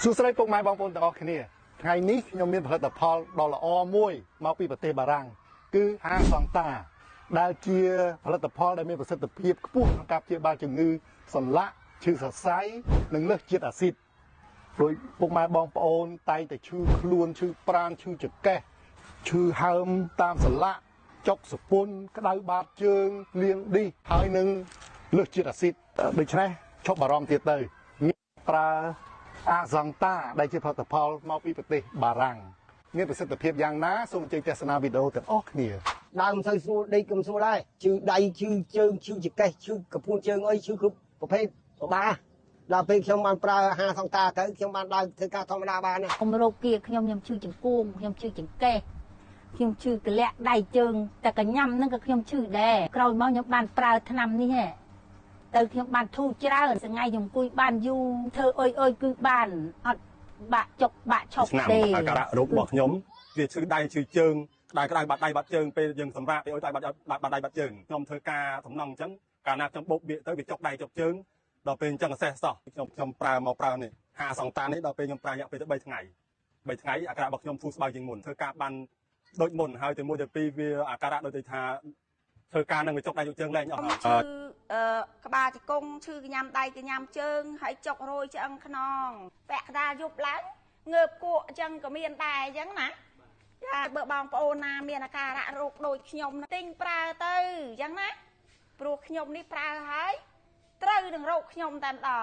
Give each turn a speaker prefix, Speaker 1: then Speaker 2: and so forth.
Speaker 1: សួស្តីពុកម៉ែបងប្អូនទាំងអស់គ្នាថ្ងៃនេះខ្ញុំមានផលិតផលដ៏ល្អមួយមកពីប្រទេសបារាំងគឺហាសង្តាដែលជាផលិតផលដែលមានប្រសិទ្ធភាពខ្ពស់ក្នុងការព្យាបាលជំងឺសន្លាក់ឈឺសរសៃនិងលើសជាតិអាស៊ីតដោយពុកម៉ែបងប្អូនតែងតែឈឺខ្លួនឈឺប្រាណឈឺចង្កេះឈឺហើមតាមសន្លាក់ចុកសពុនក្តៅបាតជើងលាងឌីសហើយនឹងលើសជាតិអាស៊ីតដូច្នេះឈប់បារម្ភទៀតទៅប្រើអាសង្តាដែលជាផលិតផលមកពីប្រទេសបារាំងមានប្រសិទ្ធភាពយ៉ាងណាសូមអញ្ជើញទស្សនាវីដេអូទាំងអស់គ្នា
Speaker 2: ដើមមិនសូវស្រួលដេកក៏មិនស្រួលដែរឈឺដៃឈឺជើងឈឺចង្កេះឈឺកពួនជើងអីឈឺគ្រប់ប្រភេទពិបាកដល់ពេលខ្ញុំបានប្រើអាហារសង្តាទៅខ្ញុំបានដើរធ្វើការធម្មតាបានណា
Speaker 3: ខ្ញុំរោគគាខ្ញុំឈឺចង្គង់ខ្ញុំឈឺចង្កេះខ្ញុំឈឺកលាក់ដៃជើងតែកញ្ញាំហ្នឹងក៏ខ្ញុំឈឺដែរក្រោយមកខ្ញុំបានប្រើថ្នាំនេះហ៎ទៅខ្ញុំបានធូរច្រើនថ្ងៃខ្ញុំអង្គុយបានយូរធ្វើអុយអុយគឺបានអត់បាក់ចុកបាក់ឆុកទេ
Speaker 4: អាការៈរោគរបស់ខ្ញុំវាឈឺដៃឈឺជើងក្តៅក្តៅបាត់ដៃបាត់ជើងពេលយើងសម្រាកពេលអុយដៃបាត់ដៃបាត់ជើងខ្ញុំធ្វើការសំណងអញ្ចឹងកាលណាខ្ញុំបោកបៀកទៅវាចុកដៃចុកជើងដល់ពេលអញ្ចឹងអសេះសោះខ្ញុំប្រើមកប្រើនេះហាសង្តានេះដល់ពេលខ្ញុំប្រើរយៈពេលទៅ3ថ្ងៃ3ថ្ងៃអាការៈរបស់ខ្ញុំធូរស្បើយជាងមុនធ្វើការបានដូចមុនហើយទៅមួយទៅពីរវាអាការៈដូចទៅថាធ្វើការនឹងវាចុកដៃចុកជើងលែងអស់
Speaker 5: ឈឺក្បាលជង្គង់ឈឺកញ្ញាំដៃកញ្ញាំជើងហើយចុករយឆ្អឹងខ្នងពាក់កណ្ដាលយប់ឡើងងើបគក់អញ្ចឹងក៏មានដែរអញ្ចឹងណាចាបើបងប្អូនណាមានអាការៈរោគដូចខ្ញុំទិញប្រើទៅអញ្ចឹងណាព្រោះខ្ញុំនេះប្រើហើយត្រូវនឹងរោគខ្ញុំតែម្ដង។